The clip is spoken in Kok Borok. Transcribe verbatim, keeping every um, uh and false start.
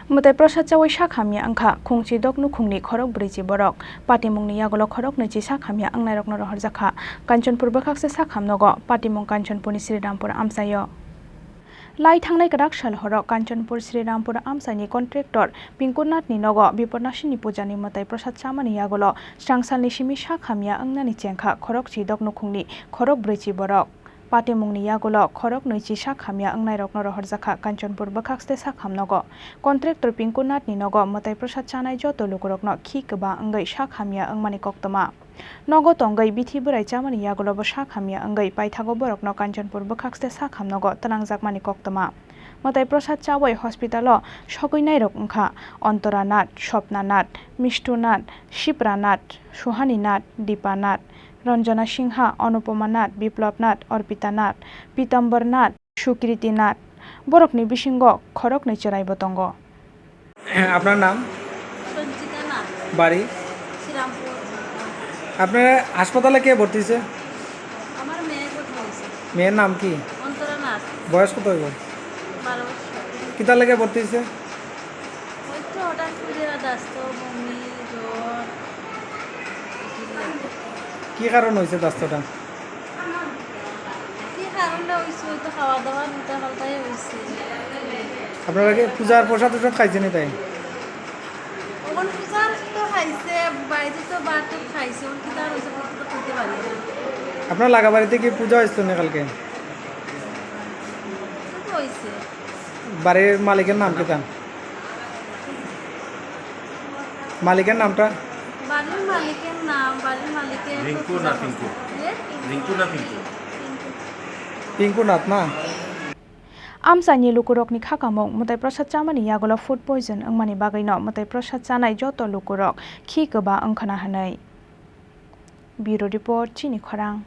Mwtai prosad chawi sak hamya wngkha khungchi dok nukhungni khorok brwichi borok. Patimungni yagulo khorok nwichi sak hamya wngnairokno rohorjakha Kanchanpur bwkhakse sak hamnogo. Patimung Kanchanpurni Srirampur amchaio. Lai thangnai kwrak sal horo Kanchanpur Srirampur amchaini contractor Pinku Nathni nogo Bipornasini pujani mwtai prosad chamani yagulo srangsalni simi sak hamya wngnani chengkha khorok chidok nukhungni khorok brwichi borok. Patimungni yagulo khorok nwichi sak hamya wngnairokno rohorjakha Kanchanpur bwkhakste sak hamnogo. Contractor Pinku Nathni nogo mwtai prosad chanai joto lukurokno khi kwba wngwi sak hamya wngmani koktwma. Nogo tongwi bithi bwrai chamani yagulobo sak hamya wngwi paithago borokno Kanchanpur bwkhakste sak hamnogo twnangjakmani koktwma. Mwtai prosad chawi hospitalo sogwinairok wngkha Antora Nath, Swapna Nath, Mishtu Nath, Sipra Nath, Suhani Nath, Dipa Nath, Ranjana Singha, Anupama Nath, Biplab Nath, Arpita Nath, Pitambor Nath, Sukriti Nath. Borokni bisingo khoroknwi chwraibo tongo. আপনার নাম? সঞ্চিতা নাথ। বাড়ি? শ্রীরামপুর। আপনার হাসপাতালে কে ভর্তি হয়েছে? আমার মেয়ে ভর্তি হয়েছে। মেয়ের নাম কি? অন্তরা নাথ। বয়স কত হইব? বারো বছর। কিতার লেগে ভর্তি হয়েছে? ওই তো হঠাৎ করে দাস্ত, বমি, জ্বর। কি কারণ হয়েছে দাস্তটা? কি কারণে হইছে? ওই তো খাওয়া দাওয়া উল্টা পাল্টাই হইছে। আপনারা কি পূজার প্রসাদ টসাদ খাইছেন তাই? ওখানে পূজার তো খাইছে, বাড়িতে তো ভাত তো খাইছে, ওখানে কি কারণ হইছে, প্রসাদ তো খেতে পারি না। আপনার লাগা বাড়িতে কি পূজা হয়েছিল না কালকে? তো হইছে। বাড়ির মালিকের নাম কি তা? মালিকের নামটা? বাড়ির মালিকের নাম, বাড়ির মালিকের তো রিঙ্কু না পিঙ্কু? এ? রিঙ্কু না পিঙ্কু? পিঙ্কু নাথ না? Amchaini lukurokni khakamung mwtai prosad chamani yagulo food poison wngmani bagwino mwtai prosad chanai joto lukurok khi kwba wngkhwna hwnwi. Bureau Report, Chini Khorang.